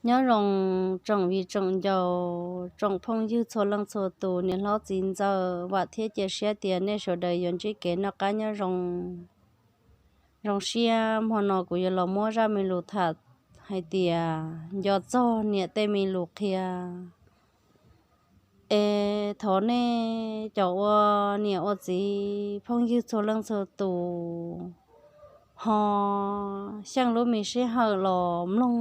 Nyob zoo tsoom viv tsoom ncaus, tsoom phooj ywg txhua leej txhua tus, niam hlob txiv ntxawm, vam thiab cia siab tias nej sawv daws yuav ntsib kev noj qab nyob zoo, zoo siab. Hmo no kuv yuav los muab zaj me lus tham hais tias nco txog niam tej me lus qhia. Es thov nej cov ua niam ua txiv phooj ywg txhua leej txhua tus ho xyeej lub me sij hawm los mloog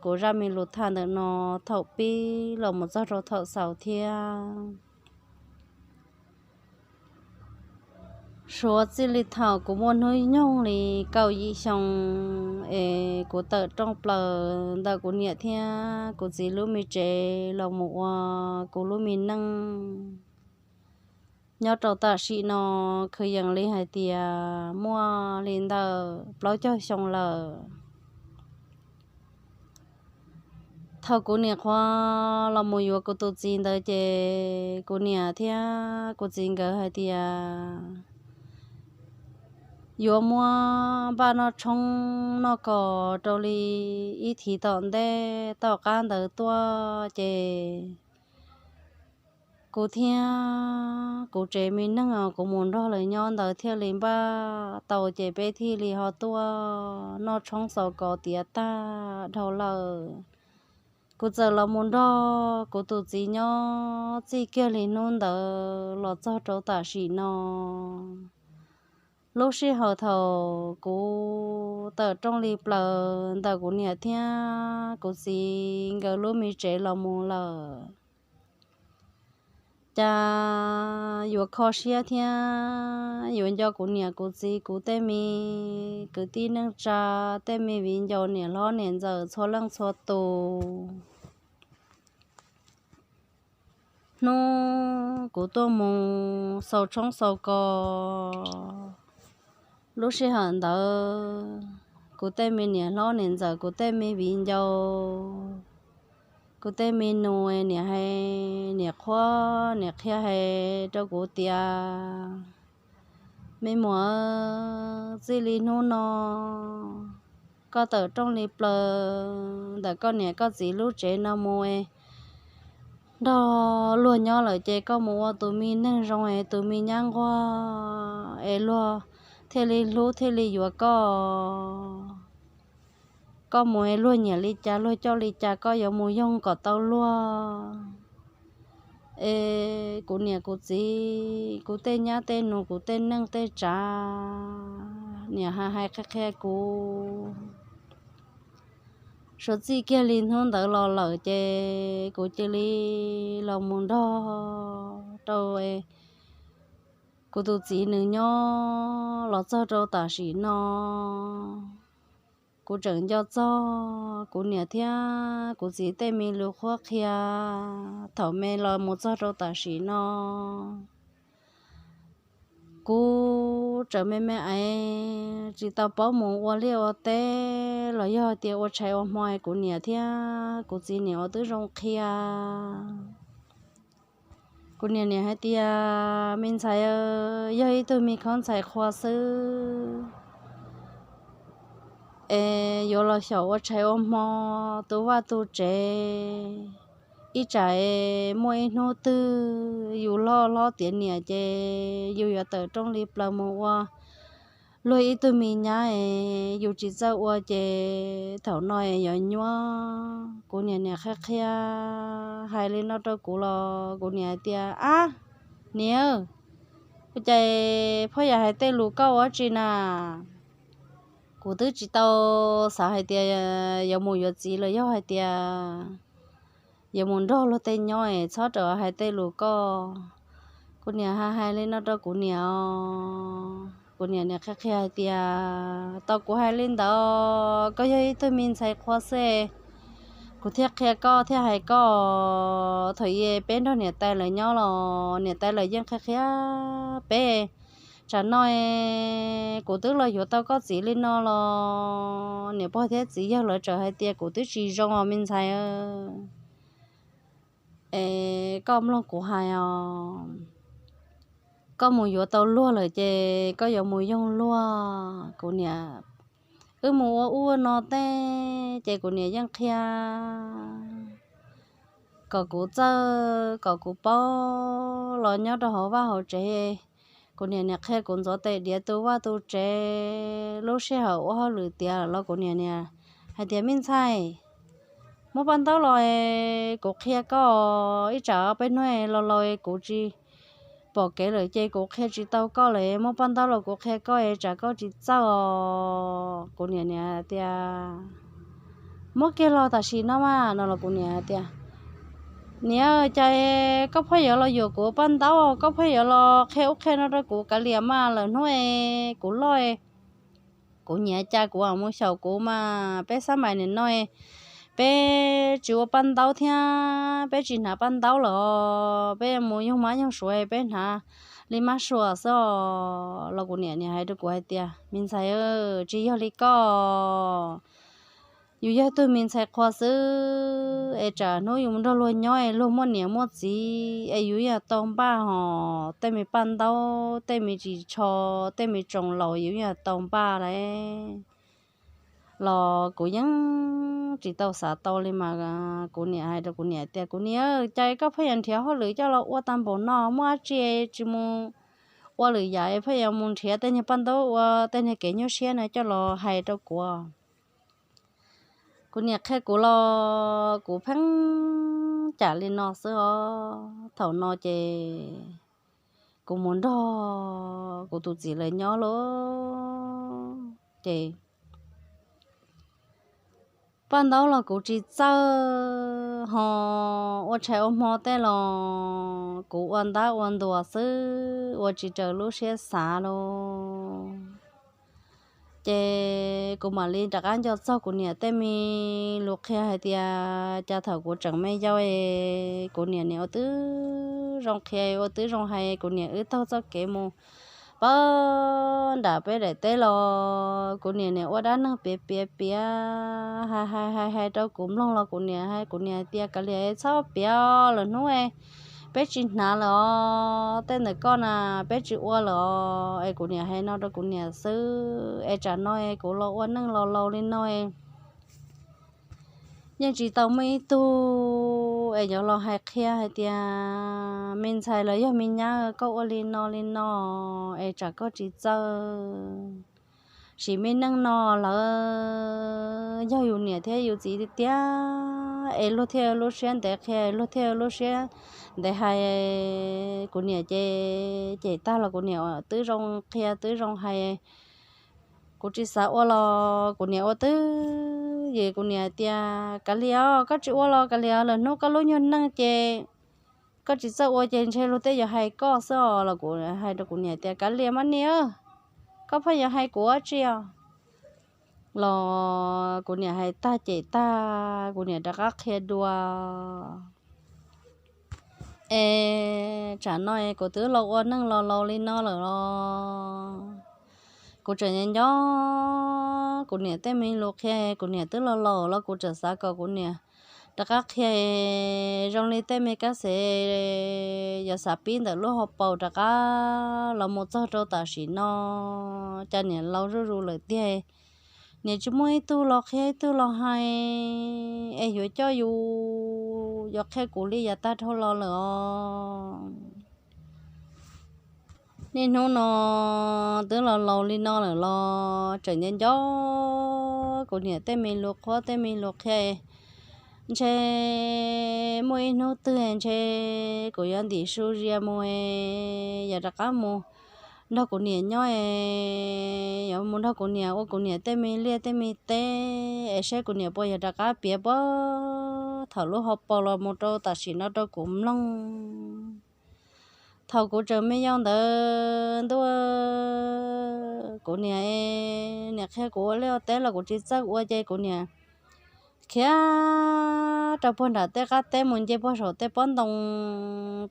kuv zaj me lus tham ntawm no thaum pib los mus txog rau thaum xaus thiab. Suav txij li thaum kuv muaj hnub nyoog li kaum yim xyoo es kuv tawm rooj plaws ntawm kuv niam thiab kuv txiv lub me tsev los mus ua kuv lub me neej. Nyob rau tam sim no kwv yees li hais tias muaj li ntawm plaub caug xyoo lawm. Thaum kuv niam qhuav los mus yuav kuv tus txiv ntawd ces kuv niam thiab kuv txiv nkawd hais tias yuav muab npaj noj tshoob noj kos rau li ib thiv tom ntej tom qab ntawd tuaj ces kuv thiab kuv tsev me neeg kuv mus nrog lawv nyob ntawd thiaj li npaj tau ces peb thiaj li ho tuaj noj tshoob xaus kos tiav tag dhau lawm. Kuv txawm los mus nrog kuv tus txiv nyob txij kiag li hnub ntawd los txog rau tam sim no. Lub sij hawm thaum kuv tawm rooj li plaws ntawm kuv niam thiab kuv txiv nkawd lub me tsev los mus lawm, cas yuav kho siab thiab yuav nco kuv niam kuv txiv kuv tej me kwv tij neej tsa, tej me viv ncaus niam hlob niam ntxawm txhua leej txhua tus. Hnub kuv tuaj mus xaus tshoob xaus kos, lub sij hawm ntawd kuv tej me niam hlob niam ntxawm kuv tej me viv ncaus, kuv tej me nus niam hais, niam qhuab niam qhia hais rau kuv tias, me muam, txij li hnub no koj tawm rooj li plaws ntawm koj niam koj txiv lub tsev no mus nrog luag nyob lawm ces koj mus ua tus me neeg zoo es tus me nyab nquag es luag thiaj li hlub thiaj li yuav koj. Koj mus es luag nyiam li cas luag coj li cas koj yuav mus yoog kom tau luag. Es kuv niam kuv txiv, kuv tej nyab tej nus, kuv tej neej tej tsav, niam hais hais qhia qhia kuv. Suav txij kiag li hnub ntawd los lawm ces kuv cia li los mus nrog rau kuv tus txiv nws nyob los txog rau tam sim no. Kuv tseem nco txog kuv niam thiab kuv txiv tej me lus qhuab qhia thaum me los mus txog rau tam sim no. Kuv tseem me me es tsis tau paub mus ua liaj ua teb los yog tias ua tshais ua hmo, kuv niam thiab kuv txiv niam ua twb zoo qhia. Kuv niam niam hais tias, me ntxhais, yog ib tug me khaub ntxhais qhua xwb es yuav los xyaum ua tshais ua hmo, tu vaj tu tsev, ib tsam es muaj ib hnub twg yus loj hlob tiav niam ces yus yuav tawm rooj li plaws mus ua luag ib tug me nyab es yus tsis txawj ua ces thaum no es yuav nyuab. Kuv niam niam qhia qhia hais li no rau kuv los kuv niam hais tias, ab, niam, ua cas phob yam hais tej lus koj ua tsi na? Kuv twb tsis tau xav hais tias yuav mus yuav txiv los yog hais tias yuav mus nrog luag tej nyob es txhob rawm hais tej lus koj. Kuv niam hais hais li no rau kuv niam, kuv niam niam qhia qhia hais tias, tau kuv hais li ntawd, koj yog ib tug me ntxhais qhua xwb, kuv thiaj qhia koj thiaj hais koj. Thaum peb nrog niam tais lawv nyob los niam tais lawv yeej qhia qhia peb. Tsam no kuv twb los yuav tau koj txiv li no los niam pog thiab txiv yawg lawv txawm hais tias kuv twb tsis zoo os me ntxhais. Es koj mloog kuv hais os, koj mus yuav tau luag lawm ces koj yuav mus yoog luag. Kuv niam wb mus ua ub ua no tej, ces kuv niam yeej qhia kom kuv txawj kom kuv paub los nyob rau hauv vaj hauv tsev. Kuv niam niam qhia kuv ntxuav tes diav tu vaj tu tsev, lub sij hawm ua hauj lwm tiav los kuv niam niam hais tias, Me ntxhais, muab paj ntaub los kuv qhia koj, ib tsam peb hnub los laus kuv tsis pom kev lawm ces kuv qhia tsis tau koj lawm, muab paj ntaub los kuv qhia koj es tsam koj tsis txawj os. Kuv niam niam tias, Muab kiag los tam sim no mas, no los kuv niam tias, Niam, cas koj pheej yuav los yuam kuv paj ntaub, koj pheej yuav los qhia ub qhia no rau kuv kav liam mas, lwm hnub kuv loj kuv nyiam cas kuv mus xyaum kuv mas peb xab mais nim no peb tsis ua paj ntaub thiab peb tsis hnav paj ntaub lawm, peb mus yoog mab yoog suav peb hnav li mab suav xwb os. Los kuv niam niam hais rau kuv hais tias, Me ntxhais, tsis yog li koj, yus yog tug me ntxhais qhua xwb es tsam hnub yus mus nrog luag nyob es luag muaj niam muaj txiv es yus yam tau npaj hos tej me paj ntaub, tej me ris tsho, tej me tsoos laus yus yam tau npaj lawm. Los kuv yeej tsis tau xav tau li mas kuv niam hais rau kuv niam tias, Kuv niam, cas koj pheej yuav nrhiav hauj lwm coj los ua tag npaum no, muaj dab tsi tsis mus ua lwm yam pheej yuav mus nrhiav tej niag paj ntaub ua tej niag kev nyuaj siab no coj los hais rau kuv. Kuv niam qhia kuv los kuv pheej cam li no xwb os. Thaum no ces kuv mus nrog kuv tus txiv lawv nyob lawm ces paj ntaub los kuv tsis txawj hos, ua tshais ua hmo tej los kuv ua ntab ua ntuas xwb, ua tsis raws lub siab xav lawm. Ces kuv mam li rov qab nco txog kuv niam tej me lus qhia hais tias cas thaum kuv tseem me yau es kuv niam niam ua twb zoo qhia ua twb zoo hais, kuv niam wb taug txoj kev mus pab nram peb daim teb los kuv niam niam ua dab neeg piav piav piav hais hais hais hais rau kuv mloog los kuv niam hais, kuv niam tias, Kav liam txhob piav, lwm hnub peb tsis hnav lawm os, tej ntawm koj na peb tsis ua lawm os. Es kuv niam hais no rau kuv niam xwb es tsam no es kuv los ua neej los laus li no yeej tsis tau muaj ib tug es yuav los hais qhia hais tias, Me ntxhais los yog me nyab, koj ua li no li no es tsam koj tsis txawj. Sim me neej no lawm yog yus niam thiab yus txiv tiag tiag es luag thiaj lub siab ntev qhia, luag thiaj lub siab ntev hais. Kuv niam ces cem tag los kuv niam twb zoo qhia twb zoo hais, kuv tsis xav ua los kuv niam ua twb ywm. Kuv niam tias, Kav liam os, koj tsis ua los kav liam, lwm hnub koj lub nyuag neej ces koj tsis txawj ua ces ntshe luag tej yuav hais koj xwb os. Los kuv hais rau kuv niam tias, Kav liam mas niam, koj pheej yuav hais kuv ua tsi os? Los kuv niam hais tag cem tag kuv niam rov qab qhia dua. Es tsam no kuv twb los ua neej los laus li no lawm los kuv tseem nco nco kuv niam tej me lus qhia. Kuv niam twb los laus los kuv tseem xav kom kuv niam rov qab qhia zoo li tej me kab xev yuav xav pib ntawm lub hauv paus rov qab los mus txog rau tam sim no. Cas niam laus zuj zus lawm tiag, niam tsis muaj ib tug los qhia ib tug los hais es yuav coj yus yuav qhia kuv li yav tag dhau los lawm os. Niaj hnub no twb los laus li no lawm los tseem nco nco kuv niam tej me lus qhuab tej me lus qhia. Ntshe muaj ib hnub twg ntshe kuv yuav ntim su zias mus, yuav rov qab mus nrog kuv niam nyob, yuav mus nrog kuv niam ua kuv niam tej me liaj tej me teb es saib kuv niam puas yog rov qab piav puag thaum lub hauv paus los mus rau tam sim no rau kuv mloog. Thaum kuv tseem me yau ntawd ntuj, kuv niam, niam qhia kuv ua liaj ua teb los kuv tsis txawj ua ces kuv niam khiav rau puag nram tej qab teb mus nce puag saum tej pob ntoo.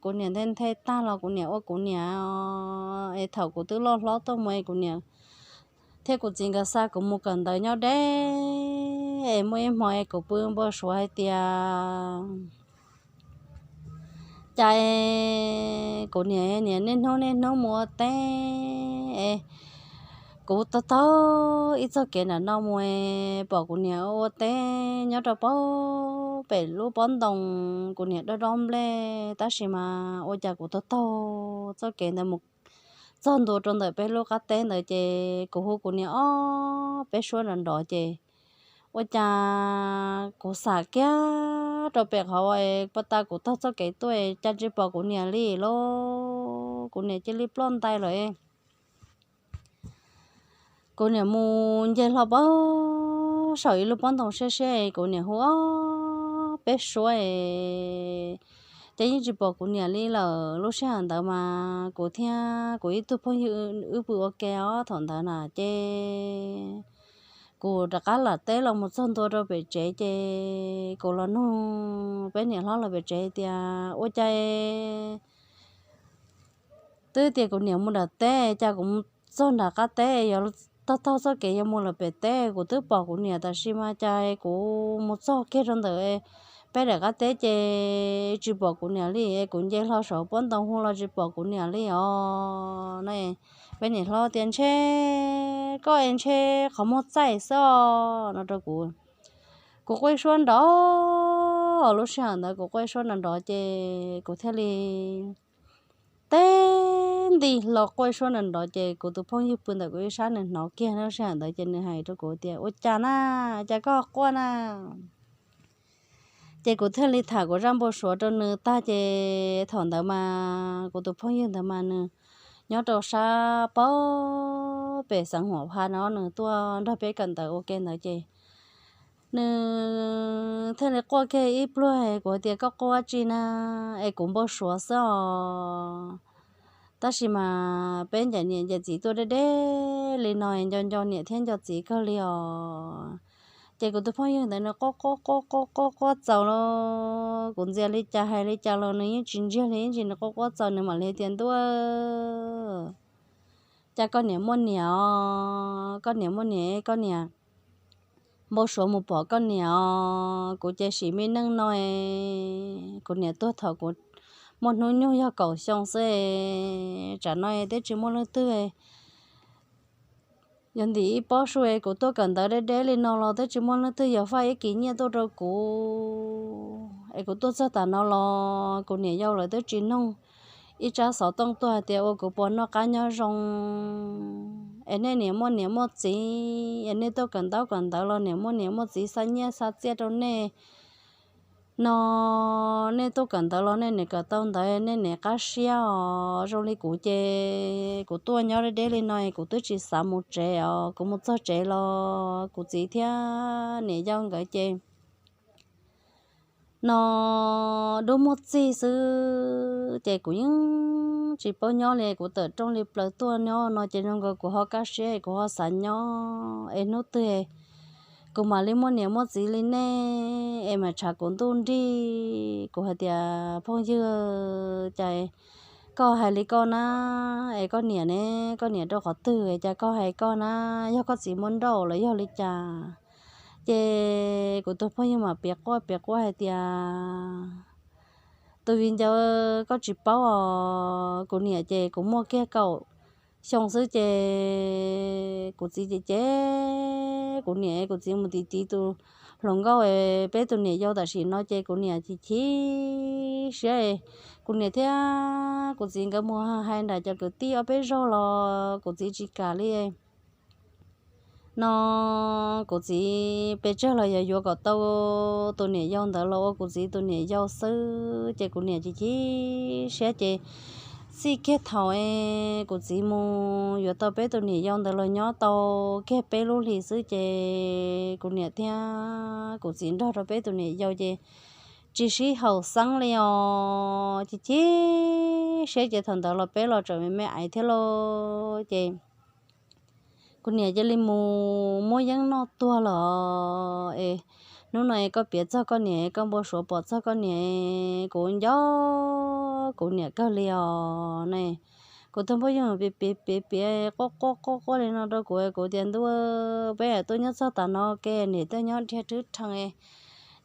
Kuv niam nthe nthe tag los kuv niam ua kuv niam, es thaum kuv twb loj hlob tuaj mus es kuv niam thiab kuv txiv nkawd xa kuv mus kawm ntawv nyob deb, es muaj ib hmo es kuv pw npau suav hais tias cas kuv niam niam niaj hnub niaj hnub mus ua teb es Kuv taug taug ib txoj kev nram no mus es pom kuv niam ua teb nyob rau pem lub pob ntoo, kuv niam dob dob nplej, tab sis mas ua cas kuv taug taug txoj kev ntawd mus txog ntua rau ntawm peb lub qab teb ntawd ces kuv hu kuv niam ob peb suab nrov nrov ces ua cas kuv xam kiag rau pem qhov uas pab ta kuv taug txoj kev tuaj cas tsis pom kuv niam li lauj. Kuv niam cia li ploj ntais lawm. Kuv niam mus nce hlo pab saum ib lub pob ntoo siab siab, kuv niam hu ob peb suab es ces yeej tsis pom kuv niam li lawm. Lub sij hawm ntawd mas kuv thiab kuv ib tug phooj ywg wb pw ua ke os thaum ntawd na ces kuv rov qab lam teb los mus txog ntua rau pem tsev ces kuv los nug peb niam hlob los pem tsev tias ua cas twb tias kuv niam mus nram teb, cas kuv mus txog nram qab teb yog taug taug txoj kev yuav mus lawm pem teb, kuv twb pom kuv niam tab sis mas cas kuv mus txog kiag rau ntawm peb daim qab teb ces tsis pom kuv niam li. Kuv nce hlo saum pob ntoo hu los tsis pom kuv niam li os. Peb niam hlob tias ntshe koj es ntshe qhov muag txaij xwb os no rau kuv. Kuv quaj suab nrov, lub sij hawm ntawd kuv quaj suab nrov nrov ces kuv thiaj li teb nti hlo quaj suab nrov nrov ces kuv tus phooj ywg pw ntawm kuv ib sab nws hnov kiag lub sij hawm ntawd ces nws hais rau kuv tias ua cas na, cas koj quaj na. Ces kuv thiaj li tham kuv zaj npau suav rau nws tag ces thaum ntawd mas kuv tus phooj ywg ntawd mas nws nyob rau sab pab pem xeev Huam Pha no, nws tuaj nrog peb kawm ntawv ua ke ntawd ces nws thiaj li quaj kiag ib pluag, kuv tias koj quaj dab tsi na, es kuv npau suav xwb os. Tab sis mas peb ncaim niam ncaim txiv tuaj deb deb li no nco nco niam thiab nco txiv kawg li os. Ces kuv tus phooj ywg ntawd nws quaj quaj quaj quaj quaj quaj txaus los kuv ntxias li cas hais li cas los nws yeej tsis ntsiag li, yeej tsis, nws quaj quaj txaus nws mam li tias ntuj, cas koj niam muaj niam os, koj niam muaj niam, koj niam npau suav mus pom koj niam os. Kuv ces sim me neej no kuv niam tuag thaum kuv muaj hnub nyoog yog kaum xyoo xwb, tsam no twb tsis muaj leej twg yog ntim ib pob su es kuv tuaj kawm ntawv deb deb li no los twb tsis muaj leej twg yuav faj ib kis nyiaj tuaj rau kuv. Es kuv tuaj txog tam no los kuv niam yau lawv twb tsis noog ib tsab xov tooj tuaj hais tias ua kuv puas noj qab nyob zoo. Es nej niam muaj niam muaj txiv, es nej tuaj kawm ntaub kawm ntawv los niam muaj niam muaj txiv xa nyiaj xa txiaj rau nej no, nej tuaj kawm ntawv los nej niam kawm tau ntawv nej niam qab siab os. Zoo li kuv ces kuv tuaj nyob deb deb li no kuv twb tsis xav mus tsev os, kuv mus txog tsev los kuv txiv thiab niam yau nkawd ces no dub muag txig xwb ces kuv yeej tsis paub nyob li, kuv tawm rooj li plaws tuaj nyob no ces zoo nkaus kuv ho kaj siab kuv ho xav nyob es hnub twg kuv mam li muaj niam muaj txiv li nej es mam tshav kuv ntuj nrig. Kuv hais tias phooj ywg, cas koj hais li koj na, es koj niam ne, koj niam rau qhov twg cas koj hais koj na, yog koj txiv muab nrauj los yog li cas? Ces kuv tus phooj ywg mam piav quaj piav quaj hais tias tus viv ncaus, koj tsis paub os, kuv niam ces kuv muaj kiag kaum xyoo xwb ces kuv txiv ces ces kuv niam kuv txiv mus tiv tiv tus hluas nkauj peb tus niam yau tam sim no ces kuv niam chim chim siab. Kuv niam thiab kuv txiv nkawd mus hais nram cov kwv tij ob peb zaug los kuv txiv tsis kam li no kuv txiv pes tsawg los yuav yuav kom tau tus niam yau ntawd los ua kuv txiv tus niam yau xwb ces kuv niam chim chim siab ces txij kiag thaum kuv txiv mus yuav tau peb tus niam yau ntawd los nyob tau kiag peb lub hlis xwb ces kuv niam thiab kuv txiv nrog rau peb tus niam yau ces tsis sib haum xeeb li os. Chim chim siab ces thaum ntawd los peb los tseem me me aiv thiab lauj ces kuv niam cia li mus muab yeeb noj tuag lawm es hnub no koj piav txog koj niam, koj npau suav pom txog koj niam, kuv nco kuv niam kawg li os ne. Kuv tus phooj ywg piav piav piav quaj quaj quaj quaj li no rau kuv, kuv tias ntuj, peb tuaj nyob txog tav no ke niam tuaj nyob dhia rhwb rhees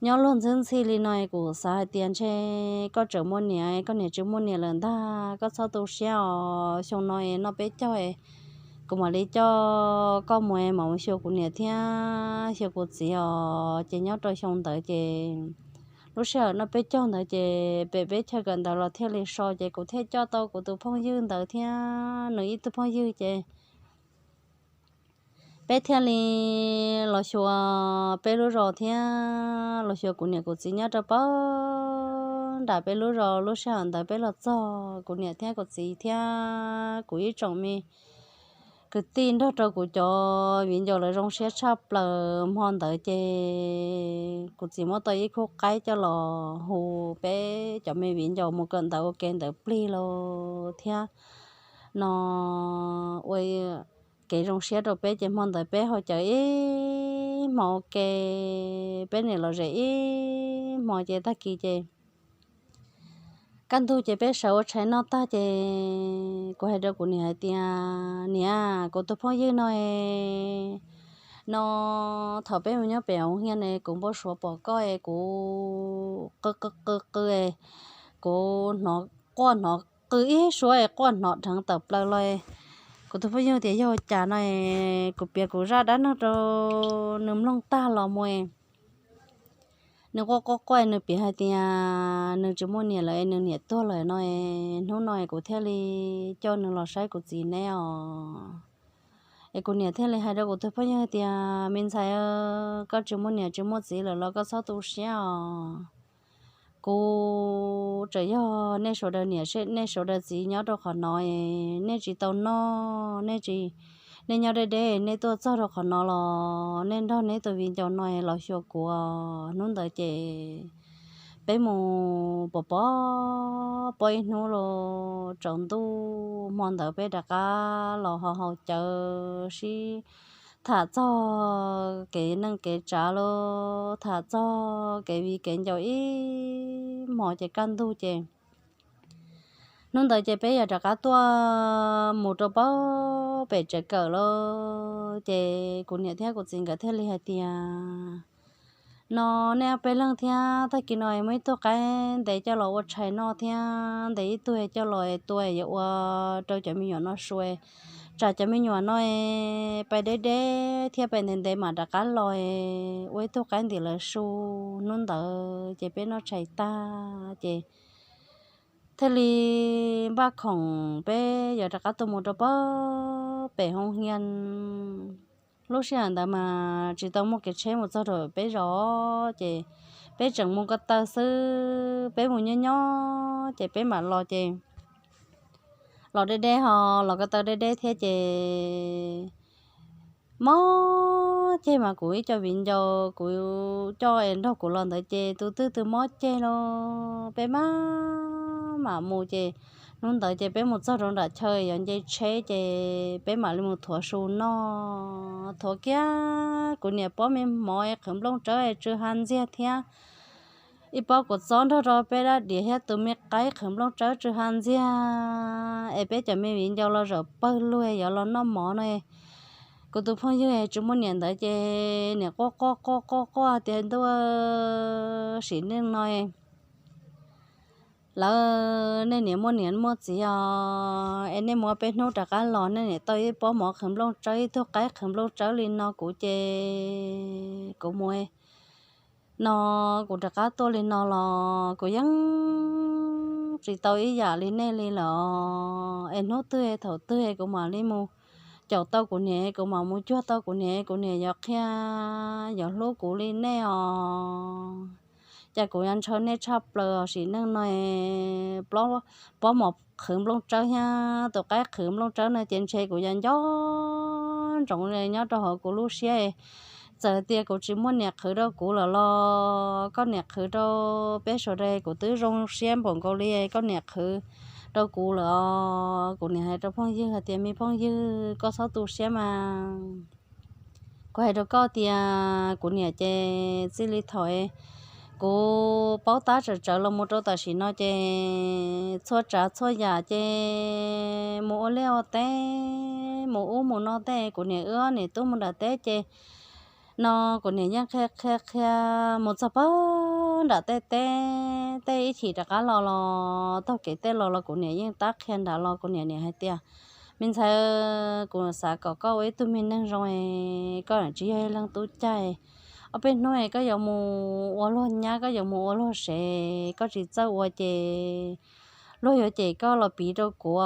nyob luag ntxhwb ntxhi li no kuv xav hais tias ntshe koj tseem muaj niam, koj niam tsis muaj niam lawm ntag, koj txhob tu siab os, xyoo no noj peb caug kuv mam li coj koj mus, mam mus xyuas kuv niam thiab xyuas kuv txiv os. Ces nyob rau xyoo ntawd ces lub sij hawm no peb caug ntawd ces pem peb chaw kawm ntawv los thiaj li so, ces kuv thiaj coj tau kuv tus phooj ywg ntawd thiab nws ib tug phooj ywg ces peb thiaj li los xyuas peb lub zos thiab los xyuas kuv niam kuv txiv nyob rau pem nram peb lub zos. Lub sij hawm ntawd peb los txog, kuv niam thiab kuv txiv thiab kuv ib tsoom me kwv tij nrog rau kuv cov viv ncaus lawv zoo siab tshaj plaws. Hmo ntawd ces kuv txiv muab tau ib khub qaib coj los hu peb cov me viv ncaus mus kawm ntawv ua ke ntawd plig lawm thiab no ua kev zoo siab rau peb. Ces hmo ntawd peb haus cawv ib hmo ua ke, peb niam los zem ib hmo ces tag kis ces kaj ntug ces peb sawv ua tshais noj tag ces kuv hais rau kuv niam hais tias, Niam, kuv tus phooj ywg no no thaum peb mus nyob pem hauv hiaj ne kuv npau suav pom koj es kuv qw qw qw qw, kuv hnov quaj hnov qw ib suab es quaj hnov dheev tawm plaws los. Kuv tus phooj ywg tias yog cas no, kuv piav kuv zaj dab neeg rau nws mloog tag los mus nws quaj quaj quaj nws piav hais tias nws tsis muaj niam lawm, nws niam tuag lawm no. Hnub no kuv thiaj li coj nws los saib kuv txiv neb os. Es kuv niam thiaj li hais rau kuv tus phooj ywg tias, Me ntxhais, koj tsis muaj niam tsis muaj txiv lawm los koj txhob tu siab os. Kuv tseem yog nej sawv daws niam nej sawv daws txiv nyob rau qhov no, nej tsis tau noj, nej tsis, nej nyob deb deb, nej tuaj txog rau qhov no los nej nrog neb tus viv ncaus no los xyuas kuv. Hnub ntawd ces peb mus pov pob ib hnub los tsaus ntuj, hmo ntawd peb rov qab los ho haus cawv sib tham txog kev neej kev tsav los tham txog kev viv kev ncaus ib hmos ces kaj ntug ces hnub ntawd ces peb yog rov qab tuaj mus rau pem tsev kawm lawm. Ces kuv niam thiab kuv txiv nkawd thiaj li hais tias, No nej ob peb leeg thiab tag kis no muaj ib tug qaib ntev coj los ua tshais noj thiab ntev ib tug coj los tua yuav ua rau cov me nyuam no su, tsam cov me nyuam no pais deb deb thiab pais ntev ntev mam rov qab los ua ib tug qaib ntim lawv su. Hnub ntawd ces peb noj tshais tag ces thiaj li npaj khoom peb yuav rov qab tuaj mus rau pem hoo hias. Lub sij hawm ntawd mas tsis tau muaj kev tsheb mus txog rau peb zos, ces peb tseem mus ko taw xwb, peb mus nyob nyob ces peb mam los ces los deb deb ho los ko taw deb deb thiab ces mob ceg mas kuv ib co viv ncaus kuv coj es nrog kuv los ntawd ces tus twg tus mob ceg los peb mam mam mus ces hnub ntawd ces peb mus txog rau nram chaw yuav nce tsheb ces peb mam li mus thuav su noj. Thuav kiag kuv niam pob me hmov qhwv nplooj tsawb tsw ha ntxiag thiab ib pob kua txob nrog rau peb dab diav thiab tus me qaib qhwv nplooj tsawb tsw ha ntxiag es peb cov me viv ncaus los zaum pawg lug yuav los noj mov no. Kuv tus phooj ywg tsis muaj niam ntawd ces niam quaj quaj quaj quaj quaj tias, Ntuj, sim neej no lawv, nej niam muaj niam muaj txiv os es nej mus ua peb hnub rov qab los nej niam tau ib pob mov qhwv nplooj tsawb ib tug qaib qhwv nplooj tsawb li no kuv ces kuv mus no, kuv rov qab tuaj li no los kuv yeej tsis tau ib yam li nej li lawm es hnub twg thaum twg kuv mam li mus caum tau kuv niam, kuv mam mus cuag tau kuv niam, kuv niam yuav qhia yuav hlub kuv li nej os. Ces kuv yuav ntshaw nej tshaj plaws os. Sim neej no pob mov qhwv nplooj tsawb thiab tus qaib qhwv nplooj tsawb no ces ntshe kuv yuav nco ntsoov nyob rau hauv kuv lub siab. Txawm tias kuv tsis muaj niam qhwv rau kuv lawm los koj niam qhwv rau peb sawv daws kuv twb zoo siab npaum nkaus li koj niam qhwv rau kuv lawm os. Kuv niam hais rau phooj ywg hais tias, Me phooj ywg, koj txhob tu siab mas. Kuv hais rau koj tias kuv niam ces txij li thaum kuv paub tab tsawm tsawv los mus rau tam sim no ces txhua tsav txhua yam ces mus ua liaj ua teb, mus ub mus no tej, kuv niam wb niam tub mus nram teb ces no kuv niam yeej qhia qhia qhia mus txog pag nram tej teb, tej ib chim rov qab los los taug kev tej los los kuv niam yeej tab qhia nrad los kuv niam niam hais tias, Me ntxhais, kuv xav kom koj ua ib tug me neeg zoo es koj tsis yog ib leeg tub caij. Ob peb hnub es koj yuav mus ua luag nyab, koj yuav mus ua luag sev, koj tsis txawj ua ces luag yuav cem koj los piv rau kuv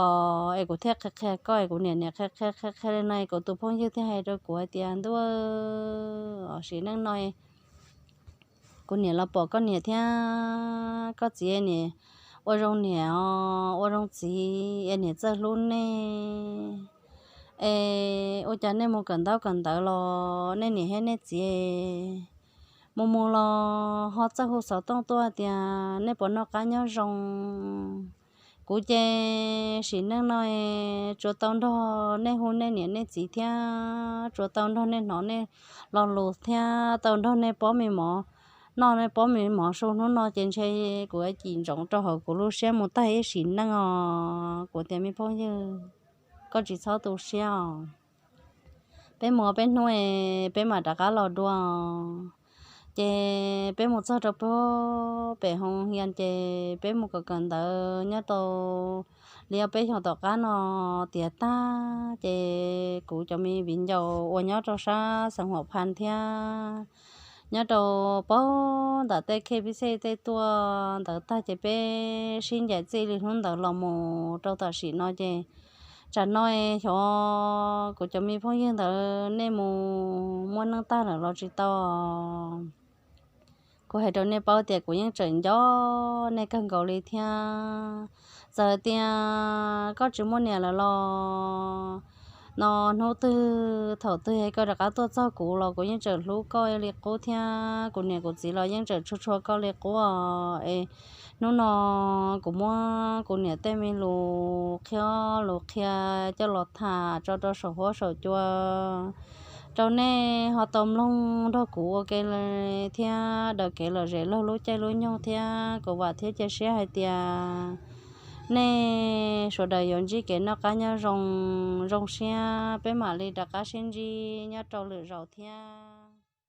es kuv thiaj qhia qhia koj es kuv niam niam qhia qhia qhia qhia li no es kuv tus phooj ywg thiaj hais rau kuv hais tias, Ntuj, sim neej no kuv niam los pom koj niam thiab koj txiv niam ua zoo niam os, ua zoo txiv es niam txawj hlub nej. Es ua cas nej mus kawm ntaub kawm ntawv los nej niam thiab nej txiv mus mus los ho txawj hu xov tooj tuaj tias nej puas noj qab nyob zoo. Kuv ces sim neej no tsuas tau nrog nej hu nej niam nej txiv thiab tsuas tau nrog nej hnov nej lo lus thiab tau nrog nej pob me mov, noj nej pob me mov su hnub no ces ntshe kuv cim ntsoov rau hauv kuv lub siab mus tag ib sim neej os. Kuv tias, Me phooj ywg, koj tsis txhob tu siab os. Peb mus peb hnub es peb mam rov qab los dua. Ces peb mus txog rau pem hoo hias ces peb mus kawm kawm ntawv nyob tau li ob peb xyoos tom qab no tiav tag ces kuv cov me viv ncaus uas nyob rau sab xeev Huam Phas thiab nyob rau pem ntawm tej khej pib xej tej tuaj ntawd tag ces peb sib ncaim txij li hnub ntawd los mus rau tam sim no ces tsam no xyov kuv cov me phooj ywg ntawd nej mus muaj neej tag lawm los tsis tau. Kuv hais rau nej paub tias kuv yeej tseem nco nej kawg nkaus li thiab. Txawm tias koj tsis muaj niam lawm los no hnub twg thaum twg koj rov qab tuaj txog kuv los kuv yeej tseem hlub koj li qub thiab kuv niam kuv txiv los yeej tseem tshua tshua koj li qub os. Es hnub no kuv muab kuv niam tej me lus qhia, lus qhia coj los tham tso rau saum huab saum cua rau nej ho tau mloog nrog kuv ua ke thiab daws kev lom zem laug lub caij lub nyoog thiab kuv vam thiab cia siab hais tias nej sawv daws yuav ntsib kev noj qab nyob zoo, zoo siab peb mam li rov qab sib ntsib nyob rau lwm zaus thiab.